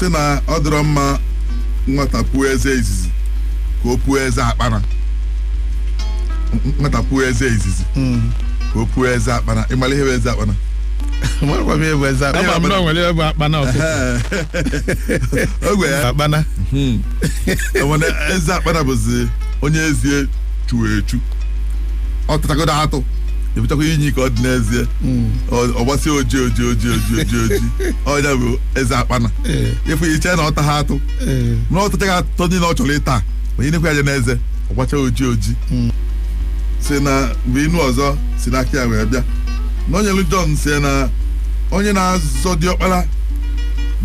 Sị na ọ dịrọ mma nwata puo eze izizi ka o puo eze akpara. Nwata puo eze izizi ka o puo eze akpara. Ịmara ihe bụ eze akpara? Amarakwa m ihe bụ eze akpana. Ama m na o nwere ihe bụ akpana ọkụkọ. Ogwe ya. Akpana. Mana eze akpana bụzi onye ezie chuo echu, ọ tatagodo atụ ebutakwa inyi ka ọ dị n'ezie, ọ gbasie oji oji oji oji oji oji, ọnya bụ eze akpana. Ịfụ iche na ọ ta ha atụ na ọ tachaghị atọ niile ọ chọrọ ịta, ma ịnekwa ya n'eze, ọ gbacha oji oji. Si na mgbe inu ọzọ si n'aka ya wee bịa na onye John si na onye na-azọ diọkpara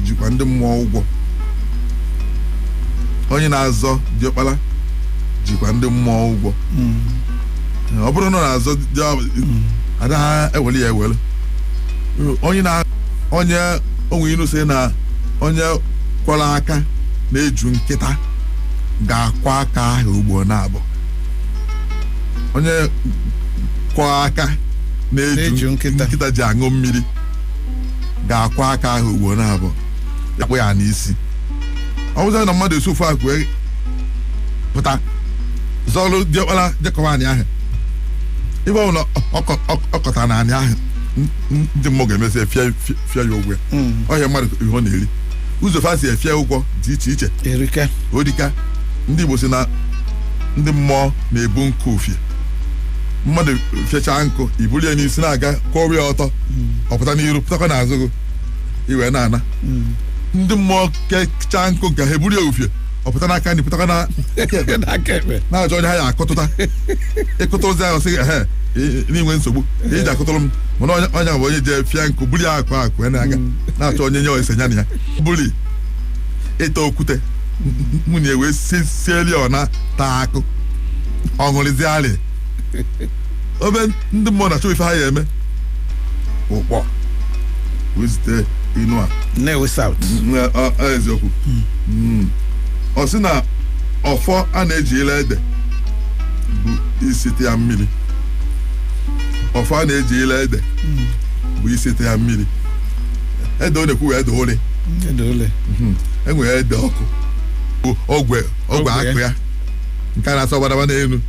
jikwa ndị mmụọ ụgwọ. Onye na-azọ diọkpara jikwa ndị mmụọ ụgwọ. Ọ bụrụ na ọ na-azọ anaghị ewere ya ewere. Onye na onye onwe inu si na onye kwọrọ aka na-eju nkịta ga-akwa aka ahụ ugbo na-abụ. Onye kwọrọ aka na-eju nkịta ji aṅụ mmiri ga-akwa aka ahụ ugbo na-abụ, akpụ ya n'isi. Ọ bụzị na mmadụ esi ofu akụ pụta zọrụ diọkpara jekọba anyị ahụ, ibe ọ bụla ọ kọtara na anyị ahụ, ndị mmụọ ga-emesi efie ya ụgwọ ya. Ọhịa mmadụ ihe ọ na-eri, ụzọ fa si efie ụgwọ dị iche iche. Erika. Odika ndị Igbo si na ndị mmụọ na-ebu nkụ ufie. Mmadụ fiechaa nkụ, iburu ya n'isi na-aga kwọrọ ya ọtọ, ọ pụta n'iru pụtakwa n'azụ gị, iwe na-ana. Ndị mmụọ kechaa nkụ nke ha, eburu ya ufie, ọ pụta n'aka nri, pụtakwa n'aka ekpe, na-achọ onye ha ya akụtụta. Ịkụta ụzọ ahụ sị ehe, n'inwe nsogbu iji akụtụrụ m. Mana onye bụ onye jee fịa nkụ, buru ya akụ akụ ya na-aga na-achọ onye nye ose ya na ya buli ịta okwute. Nwunye wee sieli ọ na taa akụ, ọ ṅụrịziarị. Obe ndị mmụọ na-achọ ife ha ya eme ụkpọ wee zite inu a. Nnewi South. Eziokwu, ọ sị na ọfọ a na-eji ile ede bụ isite ya mmiri. Ọfọ a na-eji ile ede bụ isite ya mmiri. Ede ọ na-ekwu ede ole? Ede ole? Enwere ede ọkụ, ogwe ogwe akụ ya nke a na-asọ gbadaba n'elu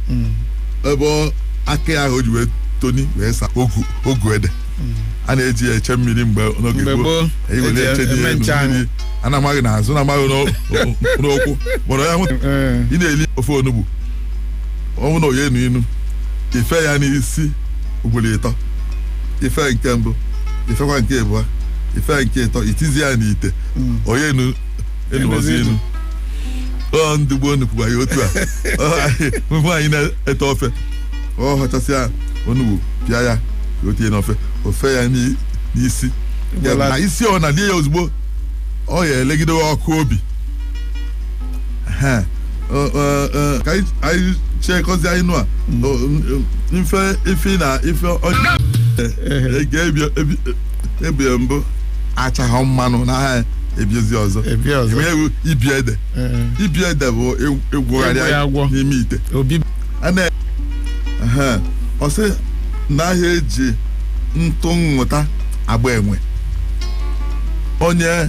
ebe aka ya ahụ o ji wee toni wee sa ogu ede a na-eji ya eche mmiri mgbe n'oge gboo eche n'elu mmiri a na-amaghị n'azụ, na-amaghị n'ụkwụ gbọrọ ya. Ị na-eli ofe onugbu, ọnwụ na oye enu inu, ife ya n'isi ugboro ịtọ. Ife nke mbụ, ifekwa nke abụọ, ife nke ịtọ, itizi ya n'ite onye enu enu inu. Ọ ndị gboo nukwuba ya otu a. Nwaanyị na-ete ofe, ọ họchasịa onugbu, pịa ya ka o tinye n'ofe, ofe ya n'isi na isi, ọ na lie ya ozugbo, ọ ya elegidewe ọkụ obi. Ka anyị chekọzie ịnụ a mfe ife na ife ebie mbụ achaghọ mmanụ n'ahịa ebiezi ọzọ ibi ede. Ibi ede bụ ịgwọgharị n'ime ite. Ọ sị na ahịa eji ntụ nghọta agba enwe. Onye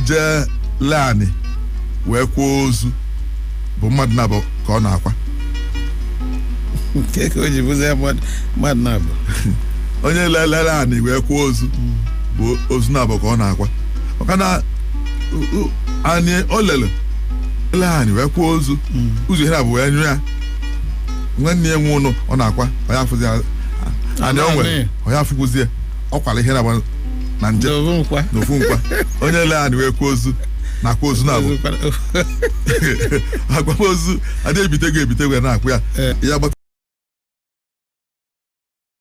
jee leanị wee kwuo ozu bụ mmadụ na-abụ ka ọ na-akwa. Onye lelere anị wee kwuo ozu bụ ozu na-abụ ka ọ na-akwa, maka na anị o lele ele anị wee kwuo ozu ụzọ ihe na-abụ wee nyụ ya. Nwanne ya nwe ụnụ ọ na-akwa, onye afụzi anị o nwere, onye afụkwuzie ọ kwara ihe na-agba na nje n'ofu nkwa. Onye le anị wee kwuo ozu na-akwa ozu na-abụ akwamozu adị ebite ego ebite ego na-akwụ ya ya gbata.